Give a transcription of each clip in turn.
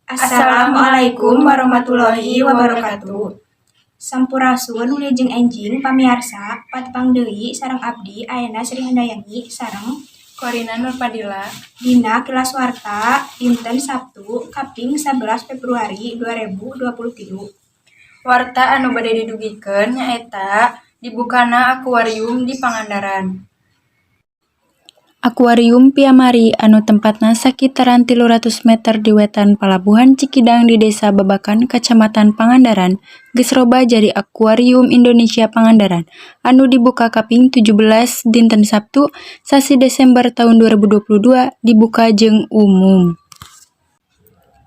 Assalamualaikum warahmatullahi wabarakatuh. Sampurasun, wilujeng enjing pamiarsa, patepang deui sareng abdi ayeuna Sri Handayani sareng Korina Nurfadila. Dina Kilas Warta dinten Sabtu kaping 11 Februari 2023. Warta anu bade didugikeun nyaeta dibukana akuarium di Pangandaran. Akuarium Piamari anu tempatna sakitaran 300 meter di wetan Palabuhan Cikidang di Desa Babakan, Kacamatan Pangandaran, geus robah jadi Akuarium Indonesia Pangandaran anu dibuka kaping 17 dinten Sabtu, sasi Desember taun 2022 dibuka jang umum.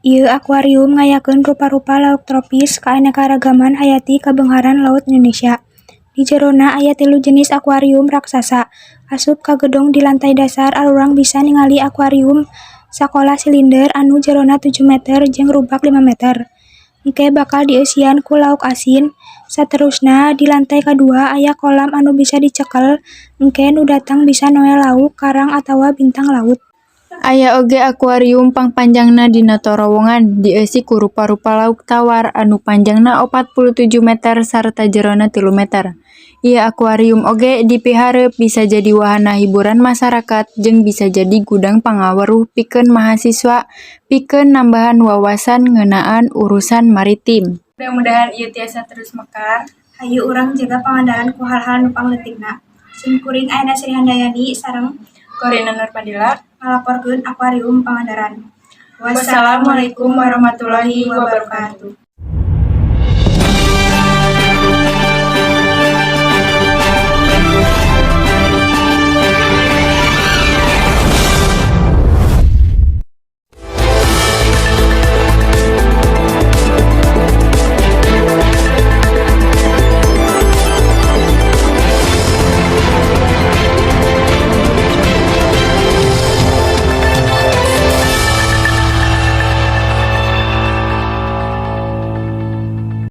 Ieu akuarium ngayakeun rupa-rupa lauk tropis keanekaragaman hayati kabeungharan laut Indonesia. Di jerona aya tilu jenis akuarium raksasa. Asup ka gedong di lantai dasar arurang bisa ningali akuarium sakolah silinder anu jerona 7 meter jeung rubak 5 meter. Engke bakal dieusian ku lauk asin. Saterusna di lantai kadua aya kolam anu bisa dicekel, engke nu datang bisa noel lauk, karang atawa bintang laut. Aya oge akuarium pangpanjangna dina torowongan dieusi ku rupa-rupa lauk tawar anu panjangna 47 meter sarta jerona 3 meter. Ieu akuarium oge dipihareup bisa jadi wahana hiburan masarakat jeung bisa jadi gudang pangaweruh pikeun mahasiswa pikeun nambahan wawasan ngeunaan urusan maritim. Mudah-mudahan ieu tiasa terus mekar. Hayu urang jaga Pangandaran ku hal-hal nu pangleutikna. Sim kuring ayeuna Sri Handayani sareng Korina Nurfadila ngalaporkeun Akuarium Pangandaran. Wassalamualaikum warahmatullahi wabarakatuh.